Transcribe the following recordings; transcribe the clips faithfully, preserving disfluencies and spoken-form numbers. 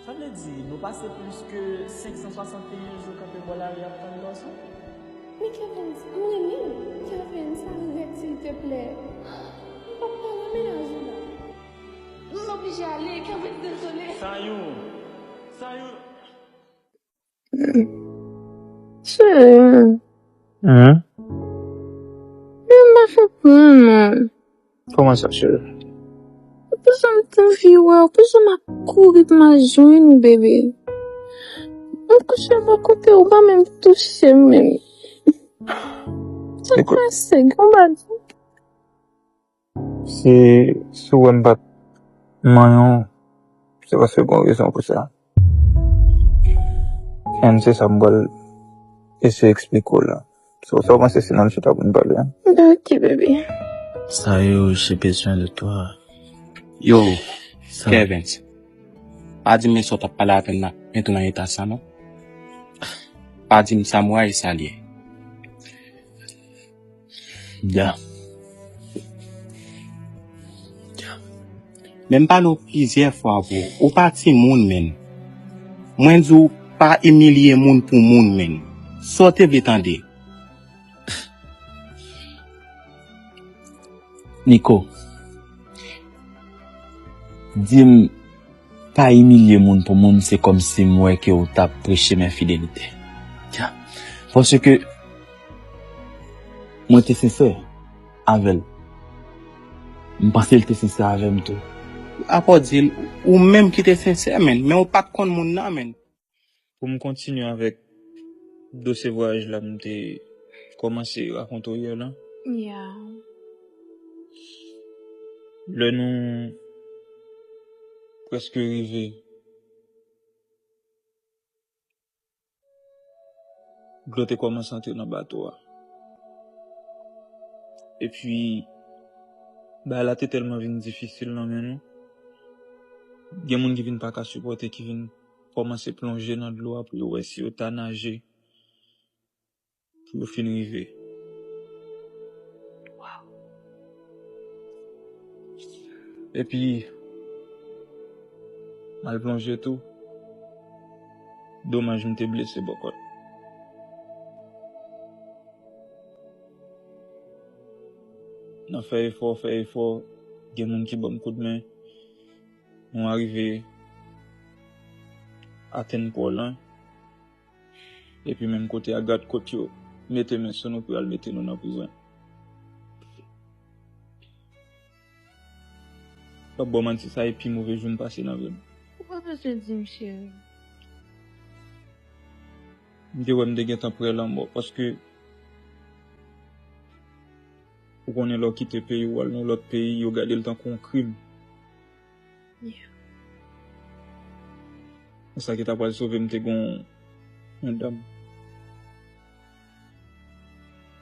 Sa vle di, nou pase plis ke senk san swasanteyiz jou kanpe bò lari ap tann gason? Men Kervens, m renmen w. Kervens, arèt, silteplè. M p ap pale mennaj ou la. M oblije ale, Kervens, dezole. Sayou! Sayou! Cheri. Hein? Men m pa konprann, non. Kòman sa, cheri? Ou pa janm t anvi wè, ou pa janm ap kouri pou m al jwenn ou, bebe. M kouche bò kote ou, ou pa menm touche m menm. Sa k pase? Gen yon bagay. Si, si w wè m pa t manyen w, se paske gen yon rezon pou sa. And se sa m pral eseye eksplike w la. So, sa w panse si n al chita pou n pale, an? Ok, bebe. Sayou, j'ai besoin de toi. Yo, Kervens, pa di m men sa w t ap pale avè m nan, men tou nan eta sa, non. Pa di m sa m wè e sa l ye. Ya. Ya. Men m pale w plizyè fwa, bro. Ou pa timoun, menn. Mwen di w pa imilye moun pou moun, menn. Sa w te vle tande? Nico, di m pa imilye moun pou moun, se kòmsi m wè ke w t ap preche m enfidelite. Ya. Paske mwen te sensè avè l. M panse l te sensè avè m tou. Apa w di l, ou menm ki te sensè, menn, men ou pa t konn moun nan, menn. Pou m kontinye avèk dosye vwayaj la m te kòmanse rakonte w yè lan. Yeah. Lè nou prèske rive, dlo te kòmanse antre nan bato a. Epi, bagay la te tèlman vin difisil nan men nou. Gen moun ki vin pa ka sipòte, ki vin kòmanse plonje nan dlo a pou yo wè si yo ta naje pou yo fin rive. Epi, m al plonje tou. Domaj, m te blese bò kòt. Nan fè efò, fè efò, gen moun ki ban m koudmen. Nou arive atenn pò lan. Epi menm kote a, gad kot yo mete men sou nou pou y al mete nou nan prizon. M p ap ba w manti, sa e pi move jou m pase nan vi m. Ou pa bezwen di m, cheri. M te wè m te gentan prè lanmò, paske ou konnen lè w kite peyi w al nan lòt peyi, yo gade l tankou yon krim. Yeah. Sa ki ta pral sove m, te gen yon dam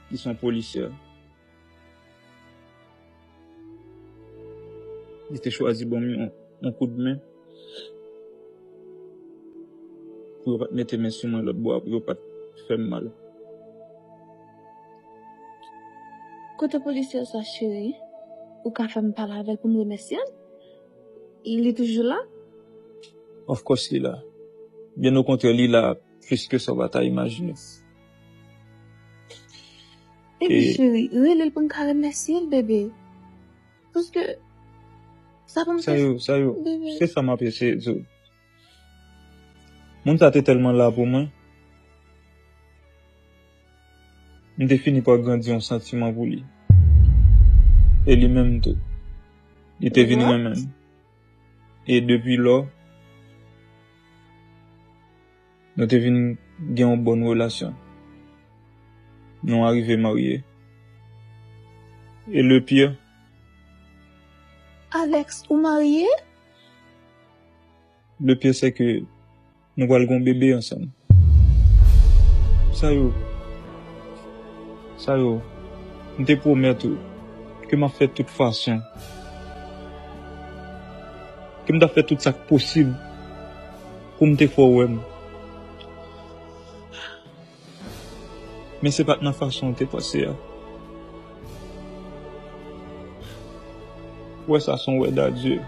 ki se yon polisyè. Li te chwazi ban m yon, yon koudmen pou yo pa t mete men sou mwen lòt bò a, pou yo pa t fè m mal. Kote polisyè sa, cheri? Ou ka fè m pale avè l pou m remèsye l? Li toujou la? Of course, li la. Byen okontrè, li la plis ke sa w pa ta imajine. Epi, e cheri, rele l pou n ka remèsye l, bebe. Paske sa pou m fè. Sa yo, sa yo, bebe, se sa m ap eseye di w. Moun sa te tèlman la pou mwen. M te fini pa grandi yon santiman pou li. E li menm tou. Li te vin renmen m. E depi lò, nou te vin gen yon bòn relasyon. Nou arive marye. E le pire. Alex, ou marye? Le pire, se ke nou pral gen yon bebe ansanm. Sa yo, sa yo, m te pwomèt ou ke m ap fè tout fason, ke m t ap fè tout sa k posib pou m te fè w wè m. Men se pa t nan fason w te panse a. Ou wè sa, se yon wè dadye.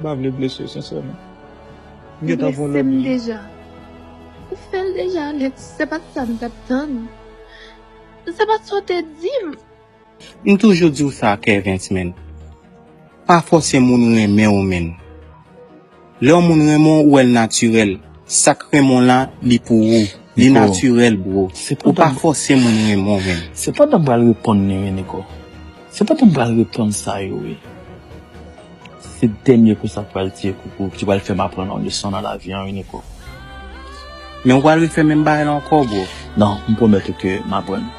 M pa vle blese w, sensèman. M gentan pran yon lòt vi. Ou blese m deja. Ou fè l deja, Alex. Se pa t sa m t ap tann. Se pa t sa w te di m. M toujou di w sa, Kervens, menn. Pa fòse moun renmen w, menn. Lè yon moun renmen w, ou wè l natirèl. Sa k renmen w la, li pou ou. Li natirèl, bro. Ou pa fòse moun renmen w, menn. Se pandan m pral reponn li, wi, Nico. Se pandan m pral reponn sa yo, wi. Se dènye kou sa k pral tiye koukou, ki pral fè m aprann yon leson nan lavi an, wi, Nico. Men ou pral refè menm bagay la ankò, bro. Non, m pwomèt ou ke m aprann.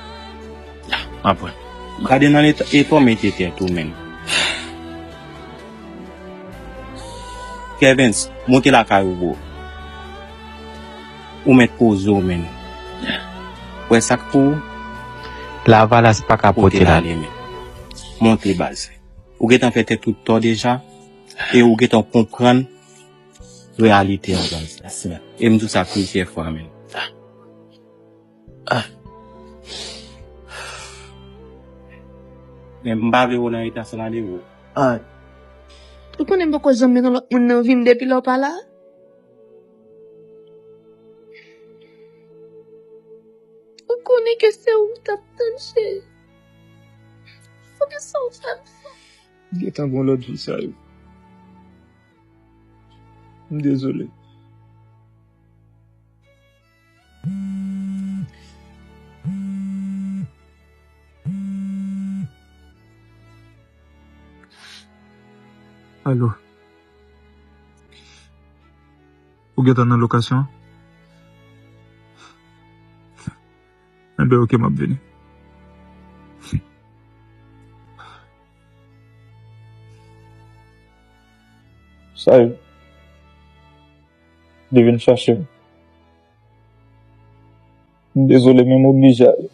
M aprann. Gade nan eta, eta w mete tèt ou, menn. Kervens, monte lakay ou, bro. Ou mèt poze w, menn. Wè sa k pou ou? Lavalas pa ka pote l ale, menn. Monte, baz. Ou gentan fè tèt ou tò deja, e ou gentan konprann reyalite an, baz. Mèsi, menn. E m di w sa plizyè fwa, menn. Ah. Men m pa vle w nan eta sa la, bro. Ah. Ou konnen m poko janm mennen lòt moun nan vi m depi lè w pa la? Ou konnen ke se ou m t ap tann, cheri. Poukisa w fè m sa? M gentan gen yon lòt vi, Sayou. M dezole. Alo. Ou gentan nan lokasyon an? Enben, oke, m ap vini. Sayou, li vin chache m. M dezole, men m oblije ale.